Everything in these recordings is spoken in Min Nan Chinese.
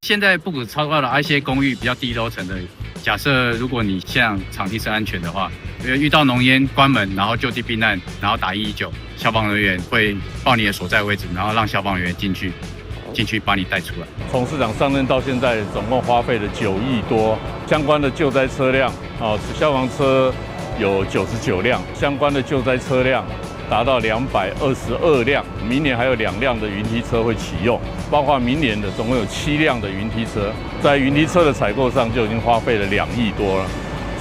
現在不止超高了，一些公寓比較低樓層的，假設如果你現場地是安全的話，遇到濃煙關門，然後就地避難，然後打119，消防人員會報你的所在位置，然後讓消防員進去把你帶出來。從市長上任到現在，總共花費了9億多，相關的救災車輛啊，消防車有99輛，相關的救災車輛達到222輛，明年還有2輛的雲梯車會啟用，包括明年的總共有7輛的雲梯車，在雲梯車的採購上就已經花費了2億多了，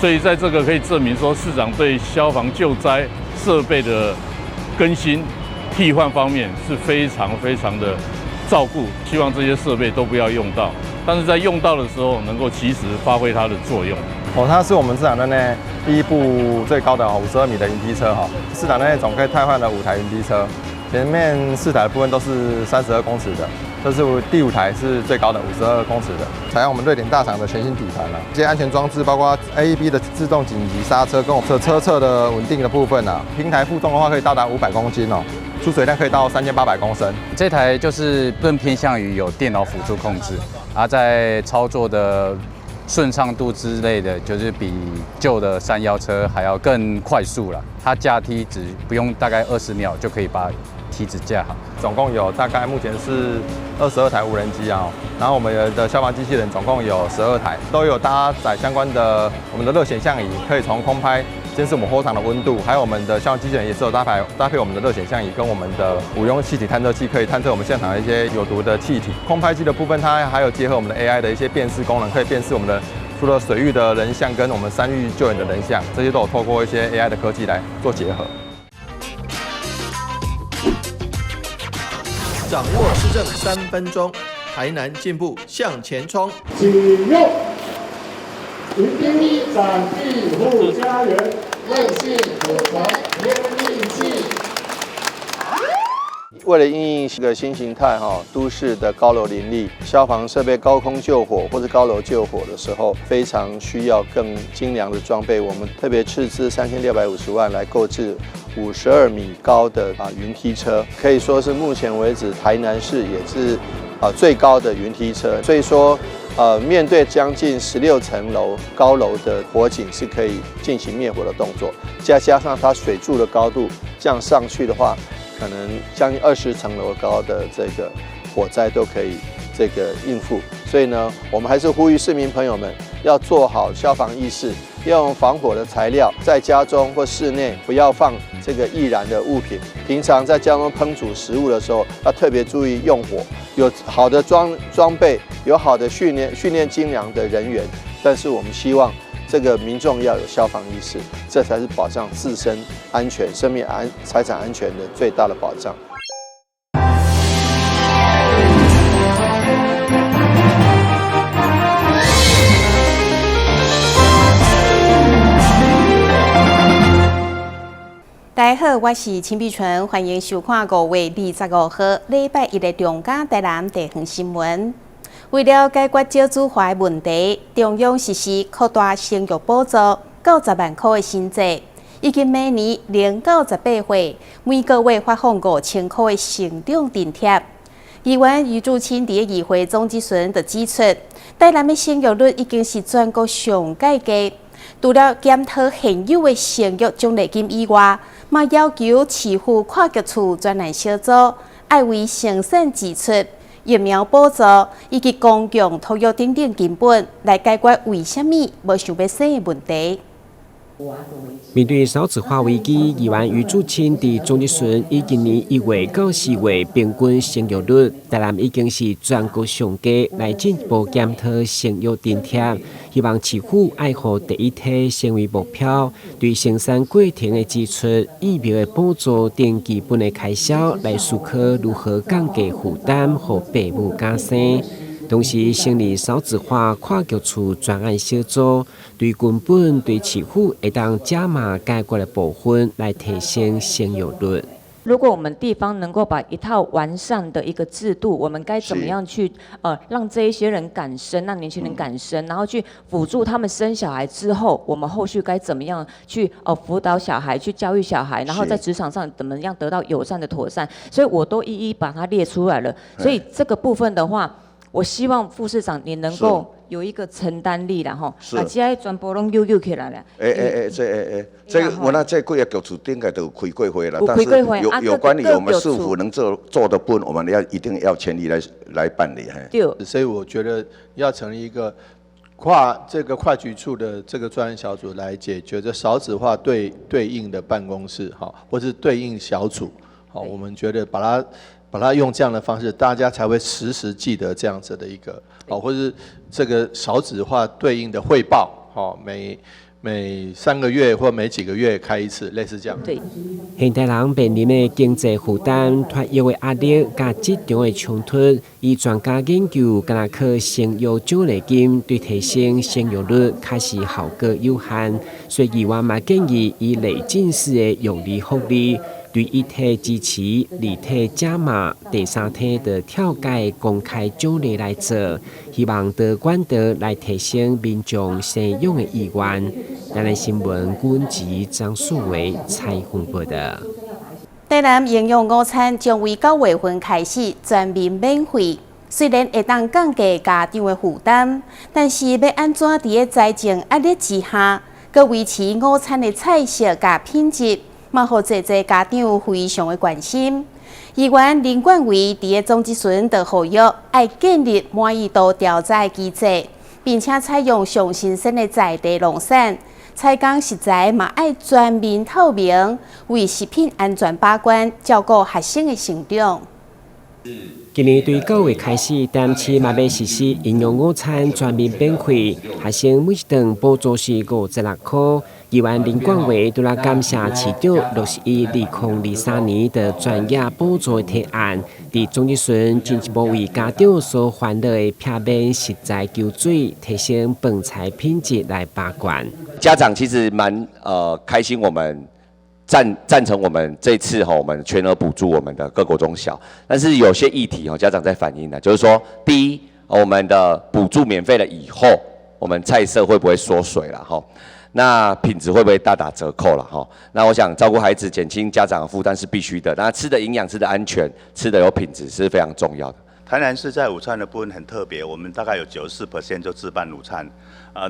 所以在這個可以證明說，市長對消防救災設備的更新替換方面是非常非常的照顧，希望這些設備都不要用到，但是在用到的時候能夠及時發揮它的作用。哦，它是我們市場內第一部最高的52米的雲梯車哈。市場內總共汰換了5台雲梯車，前面4台的部分都是32公尺的，這是第五台是最高的52公尺的，採用我們瑞典大廠的全新底盤了。這些安全裝置包括 AEB 的自動緊急剎車跟我們車側的穩定的部分啊，平台負重的話可以到達500公斤哦。出水量可以到3800公升。這台就是更偏向於有電腦輔助控制，而在操作的順暢度之類的，就是比舊的山腰車還要更快速了。它架梯子不用大概20秒就可以把梯子架好。總共有大概目前是22台無人機啊，然後我們的消防機器人總共有12台，都有搭載相關的我們的熱顯像儀，可以從空拍監視我們火場的溫度，還有我們的消防機器人也是有搭配我們的熱顯像儀跟我們的五用氣體探測器，可以探測我們現場的一些有毒的氣體。空拍機的部分，它還有結合我們的 AI 的一些辨識功能，可以辨識我們的除了水域的人像跟我們山域救援的人像，這些都有透過一些 AI 的科技來做結合。掌握市政3分鐘，台南進步向前衝。啟用雲梯展庇護家園，韌性火團天利器。為了因應這個新形態哈，都市的高樓林立，消防設備高空救火或者高樓救火的時候，非常需要更精良的裝備。我們特別斥資3650萬來購置52米高的雲梯車，可以說是目前為止台南市也是最高的雲梯車。所以說，面對將近16層樓高樓的火警，是可以進行滅火的動作。再加上它水柱的高度這樣上去的話，可能將近20層樓高的這個火災都可以這個應付。所以呢，我們還是呼籲市民朋友們要做好消防意識，要用防火的材料，在家中或室內不要放這個易燃的物品。平常在家中烹煮食物的時候，要特別注意用火。有好的裝備，有好的訓練精良的人員，但是我們希望這個民眾要有消防意識，這才是保障自身安全、生命安、財產安全的最大的保障。大家好，我是陳碧純，歡迎收看5月25號禮拜一的中嘉台南地方新聞。為了解決少子化的問題，中央實施擴大生育補助90萬塊的新制，以及每年0到18歲每個月發放5000塊的成長津貼。議員余柱清佇議會總質詢就指出，台南的生育率已經是全國上蓋低。除了檢討現有的生育獎勵金以外，嘛要求市府跨局處專案小組愛為生產支出、疫苗補助以及公共托育等等根本來解決為啥物無想欲生的問題。面對少子化危機，議員余柱清佇總質詢以今年1月到4月平均生育率，台南已經是全國上低，來進一步檢討生育津貼，希望市府愛予第一胎成為目標，對生產過程的支出、疫苗的補助等基本的開銷，來思考如何降低負擔，予爸母敢生。同時，成立少子化跨局處專案小組，對根本對市府會當加碼解決的部分，來提升生育率。如果我們地方能夠把一套完善的一個制度，我們該怎麼樣去讓這一些人敢生，讓年輕人敢生，然後去輔助他們生小孩之後，我們後續該怎麼樣去輔導小孩，去教育小孩，然後在職場上怎麼樣得到友善的妥善，所以我都一一把它列出來了。所以這個部分的話，我希望副市長你能夠有一個承擔力啦，吼，啊，這全部攏揪揪起來啦。欸欸欸，這欸欸，這個我那這幾个局處頂個都有開過會了，但是有關於我們市府能做的部分，我們要一定要全力來辦理。對，所以我覺得要成立一個跨局處的這個專案小組來解決這少子化對應的辦公室，哈，或是對應小組，好，我們覺得把它用這樣的方式，大家才會時時記得這樣子的一個，哦，或是這個少子化對應的匯報，哦，每3個月或每幾個月開一次，類似這樣。對。現代人面臨的經濟負擔、托育的壓力、佮職場的衝突，依專家研究，敢若靠生育獎勵金對提升生育率確實效果有限，所以議員嘛建議以累進式的育兒福利，對一胎支持、二胎加碼、第三胎的跳改公開獎勵來做，希望多管道來提升民眾生育的意願。台南新聞阮吉張樹維採訪報道。台南營養午餐將於9月份開始全面免費，雖然會當降低家長的負擔，但是欲按怎佇咧財政壓力之下，閣維持午餐的菜色佮品質，嘛，予濟濟家長非常的關心。議員林冠偉佇咧總質詢就呼籲，愛建立滿意度調查機制，並且採用上新鮮的在地農產，採購食材嘛愛全面透明，為食品安全把關，照顧學生的成長。今年對9月開始，台南市嘛欲實施營養午餐全面免費，學生每一頓補助是56塊。議員林冠偉拄來感謝市長落實伊2023年的專業補助提案，佇總質詢進一步為家長所煩惱的避免食材搆水、提升飯菜品質來把關。家長其實蠻開心，我們贊成我們這次哈，我們全額補助我們的各國中小，但是有些議題哈，家長在反映呢，就是說，第一，我們的補助免費了以後，我們菜色會不會縮水了哈？那品質會不會大打折扣了哈？那我想照顧孩子、減輕家長的負擔是必須的。那吃的營養、吃的安全、吃的有品質是非常重要的。台南市在午餐的部分很特別，我們大概有94% 就自辦午餐，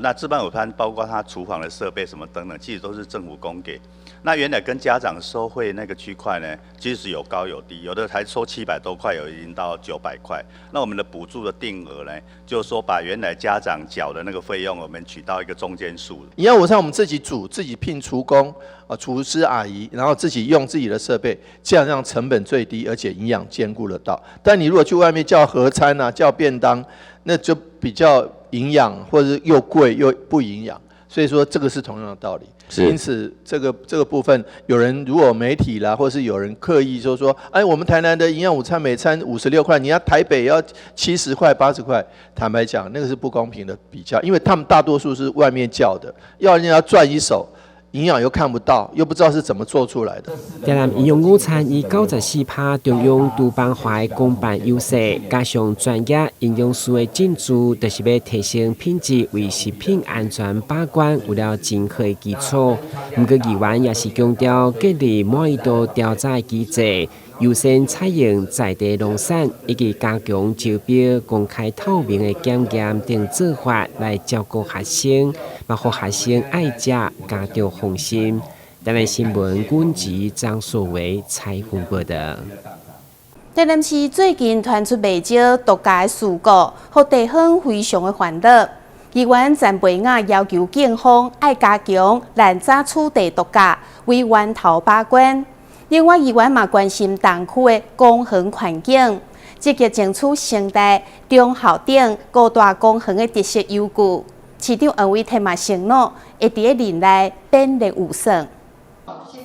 那自辦午餐包括他廚房的設備什麼等等，其實都是政府供給。那原來跟家長收費那個區塊呢，其實有高有低，有的才收700多塊，有已經到900塊。那我們的補助的定額呢，就是說把原來家長繳的那個費用，我們取到一個中間數。營養午餐我們自己煮，自己聘廚工啊，廚師阿姨，然後自己用自己的設備，這樣讓成本最低，而且營養兼顧得到。但你如果去外面叫盒餐啊，叫便當，那就比較營養或者是又貴又不營養。所以說這個是同樣的道理。因此，這個部分，有人如果媒體啦，或是有人刻意說，哎，我們台南的營養午餐每餐56塊，你要台北要70塊、80塊，坦白講，那個是不公平的比較，因為他們大多數是外面叫的，要人家賺一手。營養又看不到，又不知道是怎麼做出來的。台南營養午餐以94%中央廚房化的公辦優勢，加上專業營養師的進駐，就是欲提升品質，為食品安全把關有了真好的基礎。毋過議員也是強調建立滿意度調查的機制，優先採用在地農產，以及加強招標公開透明的檢驗等做法來照顧學生，嘛予學生愛食，家長放心。台南新聞阮吉張碩維採訪報道。台南市最近傳出袂少毒駕的事故，予地方非常的煩惱。議員陳培雅要求警方愛加強濫抓取締毒駕，為源頭把關。另外，議員嘛關心東區的公園環境，積極爭取成大、忠孝等五大公園的特色遊具。市長黃偉哲嘛承諾，會佇咧任內編列預算。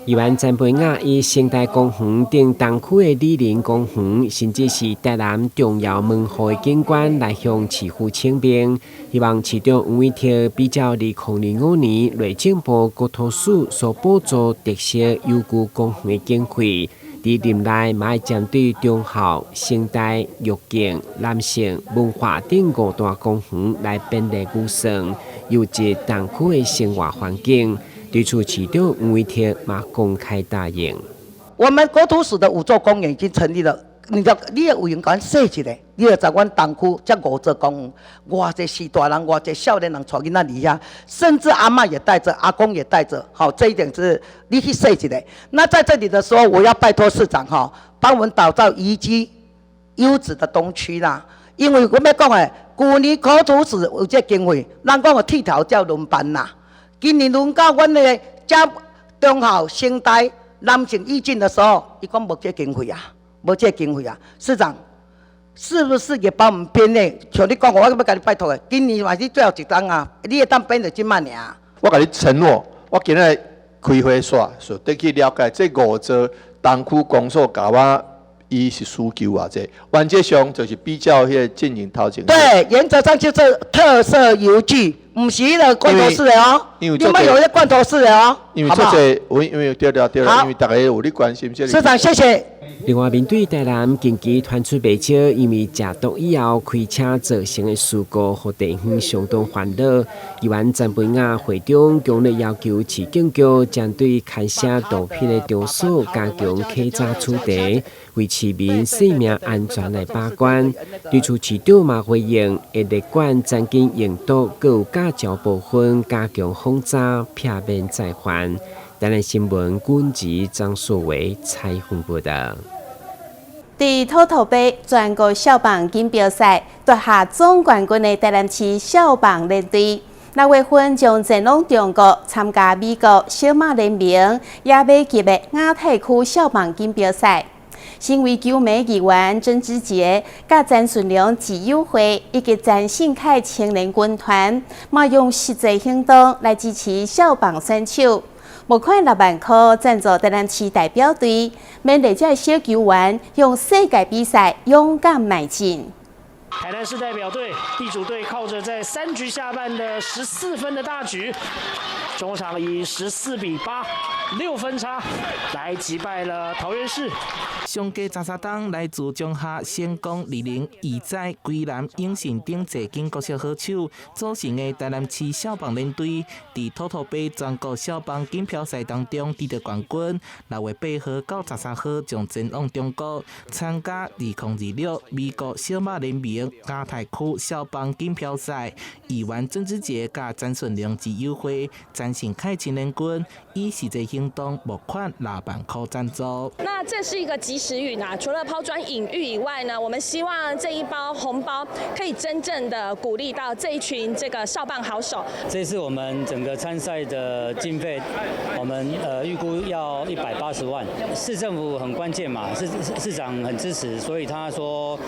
議員陳培雅以成大公園等東區的里林公園，甚至是台南重要門戶的景觀來向市府請命，希望市長黃偉哲比照2005年內政部國土署所補助特色遊具公園的經費，佇任內嘛愛針對忠孝、成大、玉徑、南勝、文化等五大公園來編列預算，優質東區的生活環境。對此，市長黃偉哲嘛公開答應。我們國土署的五座公園已經成立了你就你會有閒共阮說一下，你就知阮東區這五座公園，偌濟序大人，偌濟少年人帶囡仔佇遐，甚至阿嬤也帶著，阿公也帶著，好，這一點是你去說一下。那在這裡的時候，我要拜託市長哈，幫我們打造宜居優質的東區啦。因為我欲講的，舊年考主試有這經費，人講個剃頭才輪班啦。今年輪到阮的這中校、成大、南靖、義進的時候，伊講無這經費啊。無這經費啊，市長，是不是也幫我們編列？像你講，我欲共你拜託的，今年嘛是最後一冬啊，你會當編著這擺爾。我共你承諾，我今仔日開會煞，就得去了解這五座東區公所共我伊是需求偌濟，原則上就是比較彼個進行頭前。對，原則上就是特色遊具，毋是彼个罐頭式的哦。因為你們有那罐頭式的哦，因為這濟，因為對了對了，因為大家有咧關心這個。市長，謝謝。另外，面對台南近期傳出袂少因為食毒以後開車造成的事故，予地方相當煩惱。議員陳培雅會中強烈要求市警局針對牽涉毒品的場所加強稽查取締，為市民生命安全來把關。對此市長嘛回應，會列管曾經用毒，閣有駕照部分加強訪查，避免再犯。台南新聞軍籍張碩偉採訪報道。佇兔兔杯全國少棒錦標賽奪下總冠軍的台南市少棒聯隊，六月份將前往中國參加美國小馬聯盟野馬級的亞太區少棒錦標賽。身為球迷議員曾志傑、佮詹順良自友會以及詹信凱青年軍團，嘛用實際行動來支持少棒選手。募款六萬箍贊助台南市代表隊，勉勵這小球員向世界比賽勇敢邁進。台南市代表隊地主隊靠着在三局下半的14分的大局，終場以14比8六分差來擊敗了桃園市。上屆13冬來自中學、成功、二零、義載、歸南、永信等濟間國小好手組成的台南市少棒聯隊，佇兔兔杯全國少棒錦標賽當中得到冠軍。6月8號到13號將前往中國參加2026美國小馬聯盟亞太區少棒錦標賽。議員曾志傑佮詹順良自友會詹信凱青年軍以實際行動募款六萬箍贊助。那這是一個及時雨啊！除了拋磚引玉以外呢，我們希望這一包紅包可以真正的鼓勵到這一群這個少棒好手。這次我們整個參賽的經費，我們預估要180萬。市政府很關鍵嘛，市長很支持，所以他說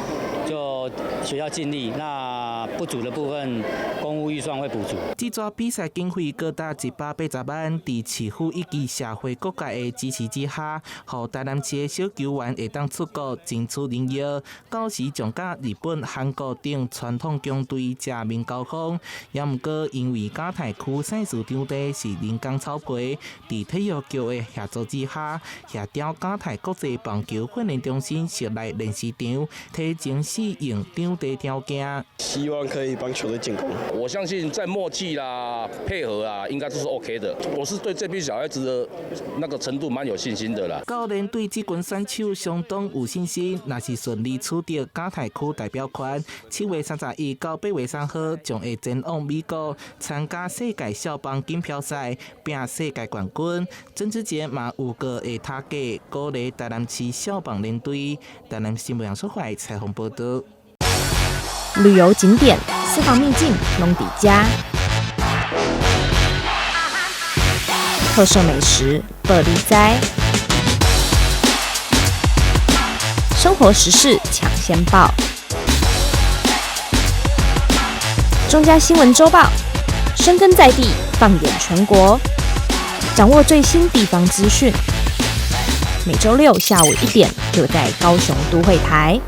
就學校盡力，那不足的部分公務預算會補足。這逝比賽經費高達180萬，佇市府以及社會各界的支持之下，予台南市的小球員會當出國爭取榮耀，到時將佮日本、韓國等傳統強隊正面交鋒。也毋過因為亞太區賽事場地是人工草皮，佇體育局的協助之下，協調亞太國際棒球訓練中心室內練習場，提前適應場地條件。希望可以幫球隊建功。我相信在默契啦、配合啊，應該都是 OK 的。我是對這批小孩子的那個程度蠻有信心的啦。教練對這群選手相當有信心，若是順利取得亞太區代表權，7月31到8月3號將會前往美國參加世界少棒錦標賽，拼世界冠軍。曾志傑嘛預告會提携鼓勵台南市少棒聯隊。台南新聞楊淑懷採訪報道。旅遊景點、私房秘境攏佇遮，特色美食報你知，生活時事搶先報，中嘉新聞週報，深耕在地，放眼全國，掌握最新地方資訊。每週六下午1點，就在高雄都會台。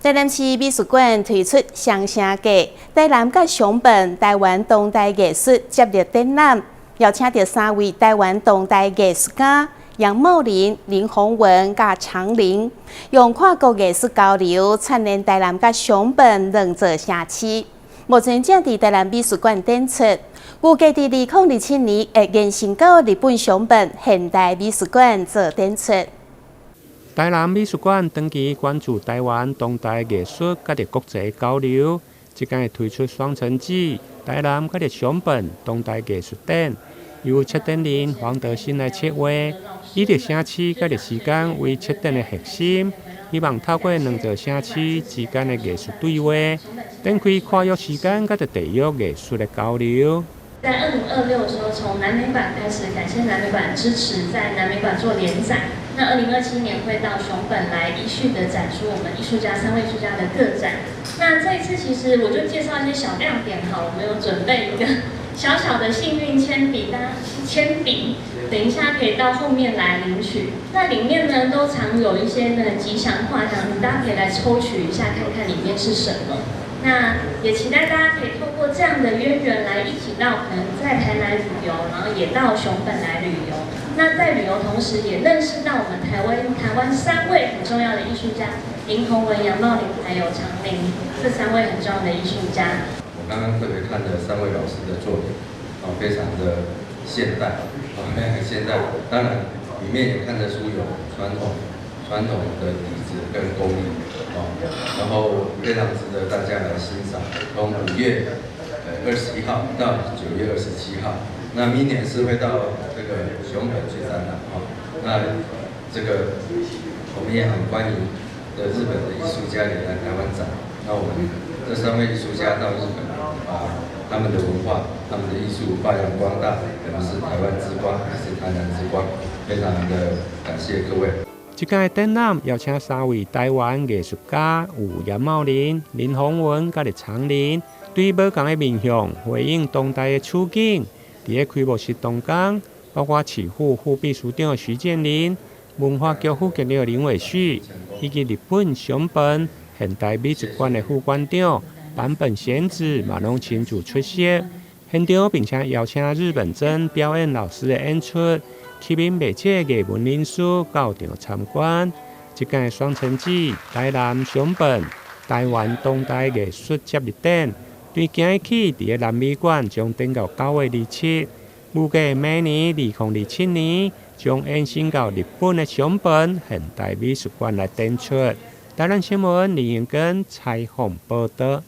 台南市美術館推出雙城計，台南佮熊本台灣當代藝術接力展覽，邀請著三位台灣當代藝術家楊茂林、林宏文佮長林，用跨國藝術交流串聯台南佮熊本兩座城市。目前正佇台南美術館展出，預計佇2027年會延伸到日本熊本現代美術館做展出。台南美術館長期關注台灣當代藝術佮著國際交流，這擺會推出雙城記台南佮著熊本當代藝術展，由策展人黃德新來策劃，以著城市佮著時間為策展的核心，希望透過兩座城市之間的藝術對話，展開跨越時間佮著地域藝術的交流。在2026的時候，從南美館開始，感謝南美館支持，在南美館做聯展。那2027年會到熊本來依序的展出我們藝術家三位藝術家的個展。那這一次其實我就介紹一些小亮點哈，我們有準備一個小小的幸運鉛筆，大家鉛筆，等一下可以到後面來領取。那裡面呢都藏有一些呢吉祥話，這樣子大家可以來抽取一下，看看裡面是什麼。那也期待大家可以透過這樣的淵源來一起到可能在台南旅遊，然後也到熊本來旅遊。那在旅遊同時，也認識到我們台灣三位很重要的藝術家林鴻文、楊茂林還有長林這三位很重要的藝術家。我剛剛特別看了三位老師的作品，哦，非常的現代，哦，非常現代。當然，裡面也看得出有傳統的底子跟功力，哦，然後非常值得大家來欣賞。從5月21號到9月27號。那明年是會到這個熊本去展覽啊，那這個我們也很歡迎的日本的藝術家也來台灣展。那我們這三位藝術家到日本，把他們的文化、他們的藝術發揚光大，我們是台灣之光，也是台南之光，非常的感謝各位。這屆展覽邀請三位台灣藝術家，有楊茂林、林鴻文佮著長林，對無仝的面向回應當代的處境。佇咧開幕式當中，包括市府副秘書長徐建林、文化局副局長林偉旭，以及日本熊本現代美術館的副館長坂本賢子嘛，攏親自出席現場，並且邀請日本真表演老師的演出，吸引袂少藝文人士到場參觀。這屆雙城記台南熊本台灣當代藝術接力展，對今日起，佇咧南美館將展到9月27，預計明年2027年將延伸到日本的熊本現代美術館來展出。台南新聞林英根採訪報道。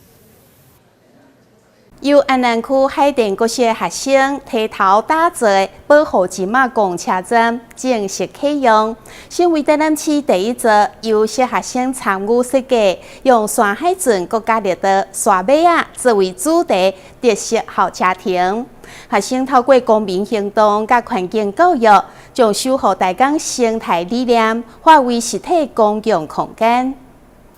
由安南區海淀國小學生提頭打造的保護金馬公車站正式啟用，成為台南市第一座由小學生參與設計，用山海圳國家綠道沙尾仔作為主題特色候車亭。學生透過公民行動佮環境教育，將守護台江生態理念化為實體公共空間。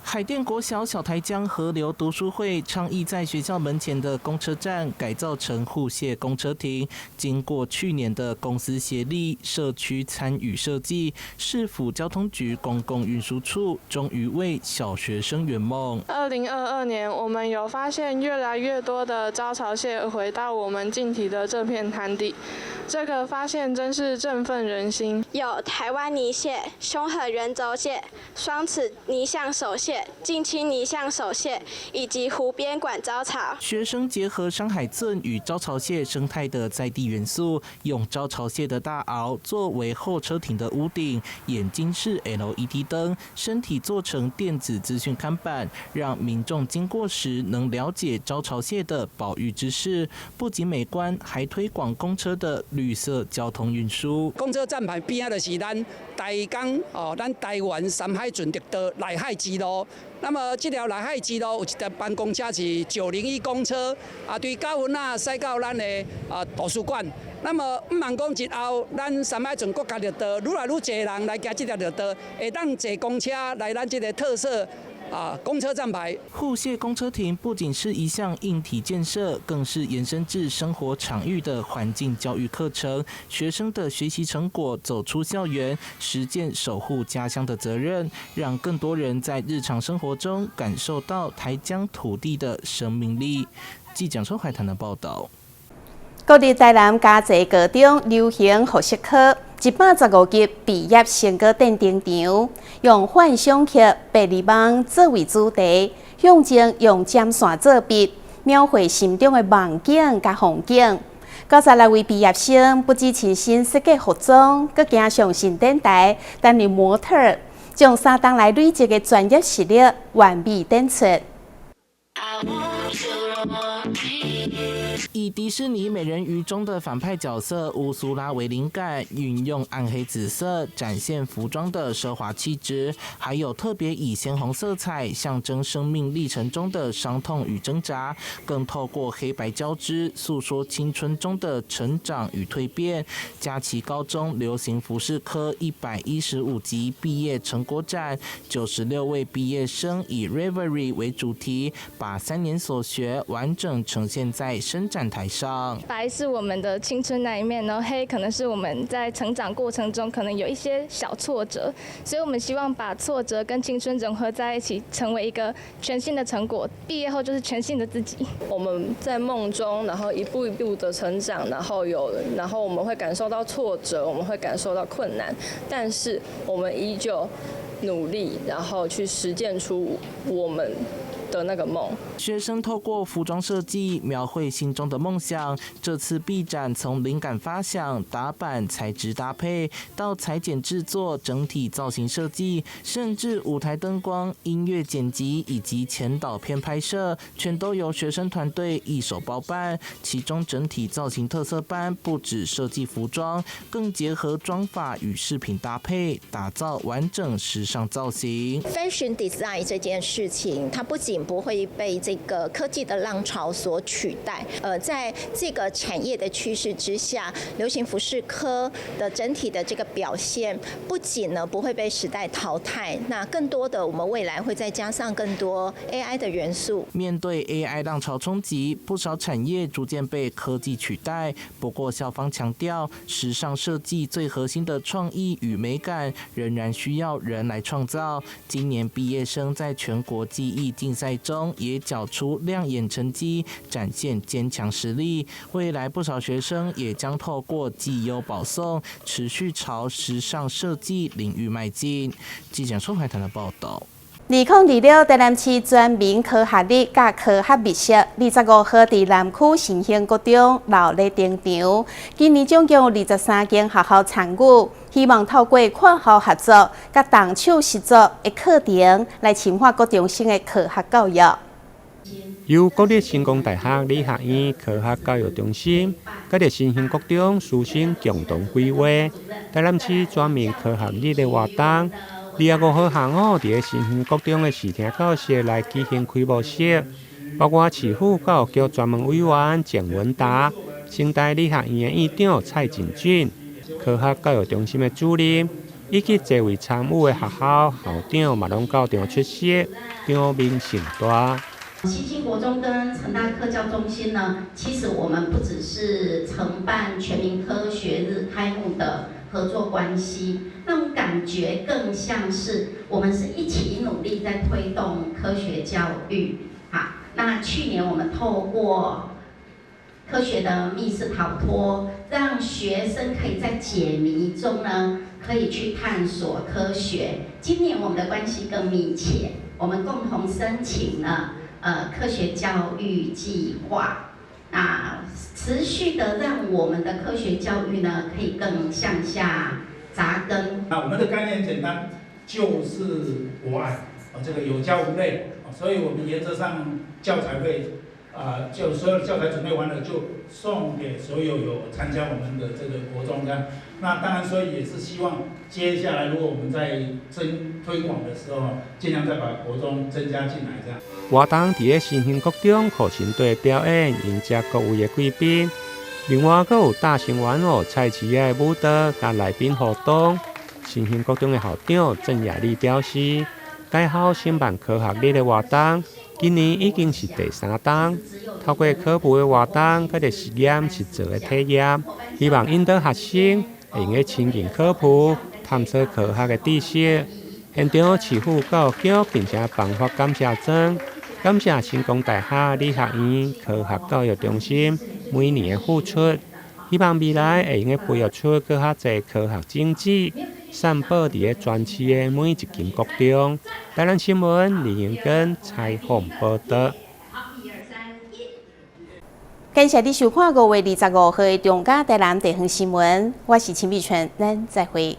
海淀國小小台江河流讀書會倡議，在學校門前的公車站改造成護蟹公車亭。經過去年的公私協力、社區參與設計，市府交通局公共運輸處終於為小學生圓夢。 2022年，我們有發現越來越多的招潮蟹回到我們浸堤的這片灘地，這個發現真是振奮人心。有台灣泥蟹、凶狠圓軸蟹、雙齒泥象手蟹、近親泥象手蟹以及湖邊管招潮。學生結合山海圳與招潮蟹生態的在地元素，用招潮蟹的大螯作為候車亭的屋頂，眼睛是 LED 燈，身體做成電子資訊看板，讓民眾經過時能了解招潮蟹的保育知識。不僅美觀，還推廣公車的綠色交通運輸。公車站牌邊仔就是咱台江哦，咱台灣山海圳綠道內海之路。那麼這條內海之路有一條班公車是901公車，啊，對九分仔駛到咱的啊圖書館。那麼毋望講日後咱山海圳國家綠道愈來愈濟人來行這條綠道，會當坐公車來咱這個特色啊，公車站牌。護蟹公車亭不僅是一項硬體建設，更是延伸至生活場域的環境教育課程。學生的學習成果走出校園，實踐守護家鄉的責任，讓更多人在日常生活中感受到台江土地的生命力。記者周懷談的報道。國立台南嘉濟高中流行服飾科115級畢業成果展登場，用幻想曲《白日夢》作為主題，向前用針線做筆，描繪心中的夢境佮風景。96位畢業生不只親身設計服裝，閣行上伸展台擔任模特。將三冬來累積的專業實力完美展出。以迪士尼美人魚中的反派角色烏蘇拉為靈感，運用暗黑紫色展現服裝的奢華氣質，還有特別以鮮紅色彩象徵生命歷程中的傷痛與掙扎，更透過黑白交織訴說青春中的成長與蛻變。嘉琪高中流行服飾科115級畢業成果展，96位畢業生以 Reverie 為主題，把3年所學完整呈現在伸展台上。白是我們的青春那一面，然後黑可能是我們在成長過程中可能有一些小挫折，所以我們希望把挫折跟青春融合在一起，成為一個全新的成果。畢業後就是全新的自己。我們在夢中，然後一步一步的成長，然後有，然後我們會感受到挫折，我們會感受到困難，但是我們依舊努力，然後去實踐出我們的那個夢。學生透過服裝設計描繪心中的夢想。這次畢展從靈感發想、打版、材質搭配，到裁剪製作、整體造型設計，甚至舞台燈光、音樂剪輯以及前導片拍攝，全都由學生團隊一手包辦。其中整體造型特色班不止設計服裝，更結合妝髮與飾品搭配，打造完整時尚造型。 Fashion design 這件事情，它不僅不會被這個科技的浪潮所取代，在這個產業的趨勢之下，流行服飾科的整體的這個表現，不僅呢不會被時代淘汰，那更多的我們未來會再加上更多 AI 的元素。面對 AI 浪潮衝擊，不少產業逐漸被科技取代。不過校方強調，時尚設計最核心的創意與美感，仍然需要人來創造。今年畢業生在全國技藝競賽中也繳出亮眼成績，展現堅強實力。未來不少學生也將透過績優保送，持續朝時尚設計領域邁進。記者宋海騰的報道。2026台南市全民科學日佮科學密室，25號佇南區新興國中熱鬧登場。今年總共有23間學校參與，希望透過跨校合作、佮動手實作的課程，來深化國中生的科學教育。由國立成功大學理學院科學教育中心，佮著新興國中師生共同規劃台南市全民科學日的活動。25號下午，佇咧新興國中的視聽教室來舉行開幕式，包括市府教育局專門委員鄭文達、成大理學院的院長蔡進俊、科學教育中心的主任，以及濟位參與的學校校長嘛攏到場出席，場面盛大。新興國中跟成大科教中心呢，其實我們不只是承辦全民科學日開幕的合作關係，那種感覺更像是我們是一起努力在推動科學教育。好，那去年我們透過科學的密室逃脫，讓學生可以在解謎中呢，可以去探索科學。今年我們的關係更密切，我們共同申請了科學教育計劃，那持續的讓我們的科學教育呢，可以更向下扎根。那我們的概念簡單，就是博愛啊，這個有教無類，所以我們原則上教材會啊，就所有的教材準備完了，就送給所有有參加我們的這個國中這樣。那當然，所以也是希望接下來如果我們在增推廣的時候，盡量再把國中增加進來這樣。活動佇咧新興國中課程隊表演，迎接各位的貴賓。另外，閣有大型玩偶菜市仔的舞蹈佮來賓互動。新興國中的校長鄭雅麗表示，該校承辦科學日的活動，今年已經是第三冬。透過科普的活動，佮著實驗實做的體驗，希望引導學生會用得親近科普、探索科學的知識。現場市府教育局並且頒發感謝狀，感謝成功大學理學院科學教育中心每年的付出，希望未來會用得培育出閣較濟科學種子，散播佇咧全市的每一間國中。台南新聞李英根採訪報導。感謝你收看5月25號的中嘉台南地方新聞，我是陳美春，咱再會。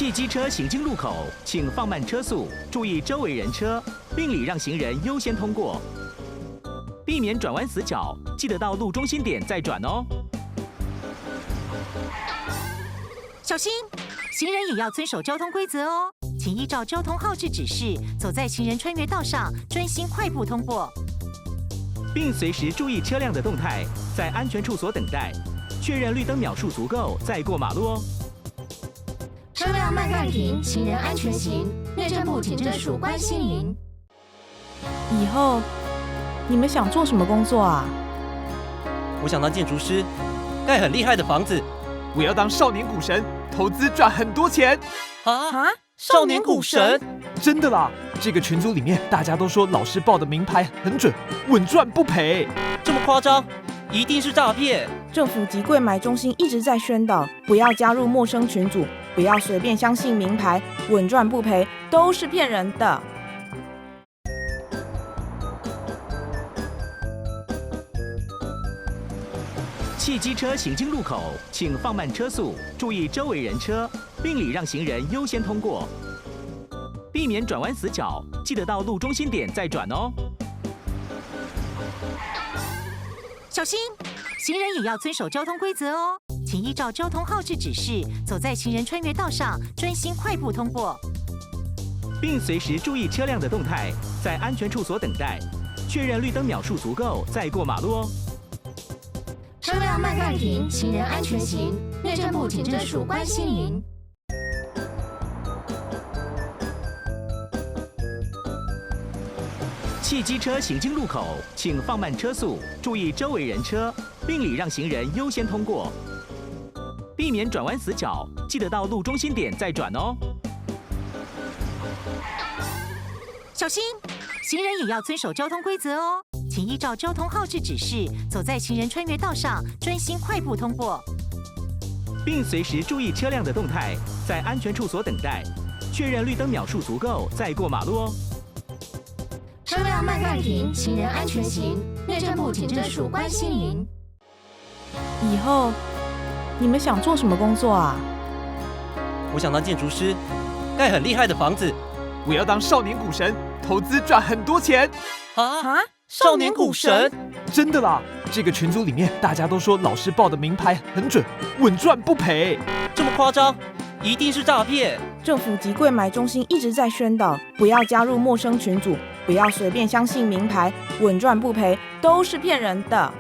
汽機車行經路口，請放慢車速，注意周圍人車，並禮讓行人優先通過，避免轉彎死角，記得到路中心點再轉哦。小心，行人也要遵守交通規則哦，請依照交通號誌指示，走在行人穿越道上，專心快步通過，並隨時注意車輛的動態，在安全處所等待，確認綠燈秒數足夠再過馬路哦。車輛慢慢停，行人安全行。內政部警政署關心您。以後你們想做什麼工作啊？我想當建築師，蓋很厲害的房子。我要當少年股神，投資賺很多錢。啊！少年股神？真的啦！這個群組裡面大家都說老師報的明牌很準，穩賺不賠。這麼誇張？一定是詐騙！政府及櫃買中心一直在宣導，不要加入陌生群組，不要隨便相信明牌，穩賺不賠都是騙人的。汽機車行經路口，請放慢車速，注意周圍人車，並禮讓行人優先通過，避免轉彎死角，記得到路中心點再轉哦。小心，行人也要遵守交通規則哦，請依照交通號誌指示，走在行人穿越道上，專心快步通過，並隨時注意車輛的動態，在安全處所等待，確認綠燈秒數足夠再過馬路哦。車輛慢慢停，行人安全行。內政部警政署關心您。汽機車行經路口，請放慢車速，注意周圍人車，並禮讓行人優先通過，避免轉彎死角，記得到路中心點再轉哦。小心，行人也要遵守交通規則哦，請依照交通號誌指示，走在行人穿越道上，專心快步通過，並隨時注意車輛的動態，在安全處所等待，確認綠燈秒數足夠再過馬路哦。車輛慢慢停，行人安全行。內政部警政署關心您。以後你們想做什麼工作啊？我想當建築師，蓋很厲害的房子。我要當少年股神，投資賺很多錢。啊！少年股神？真的啦！這個群組裡面大家都說老師報的明牌很準，穩賺不賠。這麼誇張？一定是詐騙！政府及櫃買中心一直在宣導，不要加入陌生群組，不要隨便相信明牌，穩賺不賠都是騙人的。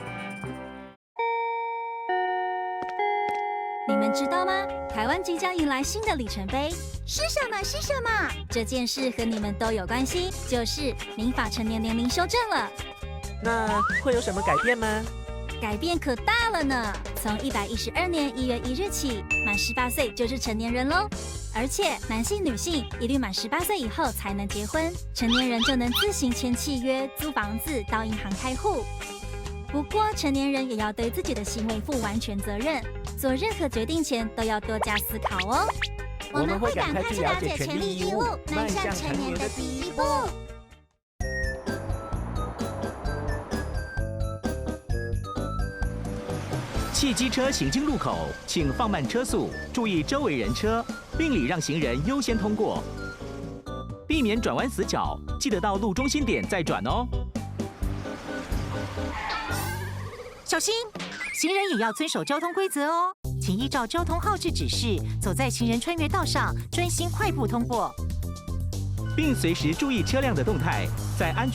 你們知道嗎？台灣即將迎來新的里程碑。是什麼？是什麼？這件事和你們都有關係，就是民法成年年齡修正了。那會有什麼改變嗎？改變可大了呢！從112年1月1日起，滿18歲就是成年人嘍。而且男性、女性一律滿18歲以後才能結婚，成年人就能自行簽契約、租房子、到銀行開戶。不過，成年人也要對自己的行為負完全責任，做任何決定前都要多加思考哦。我們會趕快去了解權利義務，邁向成年的第一步。汽機車行經路口，請放慢車速，注意周圍人車，並禮讓行人優先通過，避免轉彎死角，記得到路中心點再轉哦。小心，行人也要遵守交通規則哦，請依照交通號誌指示，走在行人穿越道上，專心快步通過，並隨時注意車輛的動態，在安。